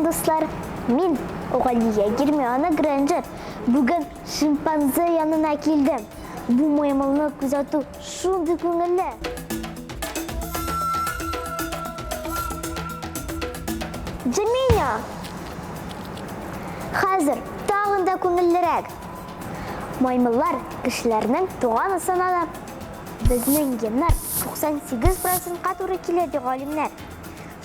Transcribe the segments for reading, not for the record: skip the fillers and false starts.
дуслар! Мин, Галия Гермиона Грэнджер, бүген шимпанзе янына килдем. Бу маймылны күзәтү шундый күңелле. Джеминя! Хәзер тагын да күңеллерәк. Маймыллар кешеләрнең туганы санала. Безнең геннар 98 процентка туры килә, ди галимнәр.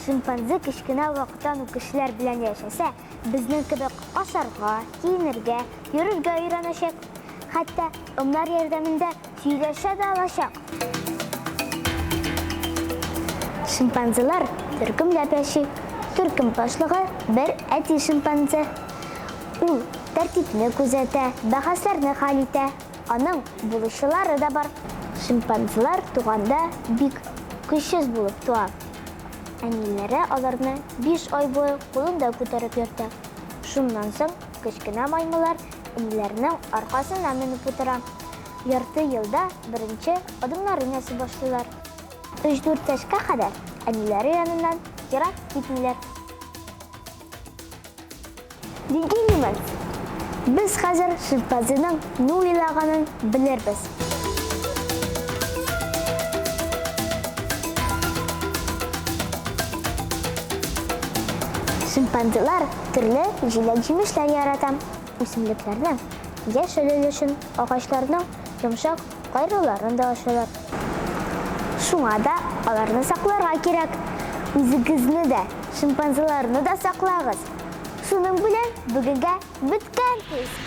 Шимпанзе кечкенә вакыттан ук кешеләр белән яшәсә, безнең кебек ашарга, киенергә, йөрергә өйрәнәчәк. Хәтта ымнар ярдәмендә сөйләшә дә алачак. Шимпанзелар төркемләп яши. Төркем башлыгы бер әти шимпанзе. Ул тәртипне күзәтә, бәхәсләрне хәл итә. Аның булышчылары да бар. Шимпанзелар туганда бик көчсез булып туа. Әниләре аларны биш ай буе кулында күтәреп йөртә. Шуннан соң кечкенә маймыллар әниләренең аркасына менеп утыра. Ярты елда беренче адымнарын ясый башлыйлар. Өч-дүрт яшькә кадәр әниләре яныннан ерак китмиләр. Дигилимез. Без хәзер шимпанзеның ни уйлаганын белербез. Шимпанзелар төрле җиләк-җимешләр ярата. Үсемлекләрнең яшел өлешен, агачларның йомшак кайрыларын да ашыйлар. Шуңа да аларны сакларга кирәк. Үзегезне дә, шимпанзеларны да саклагыз. Шуның белән бүгенгә беткән күз.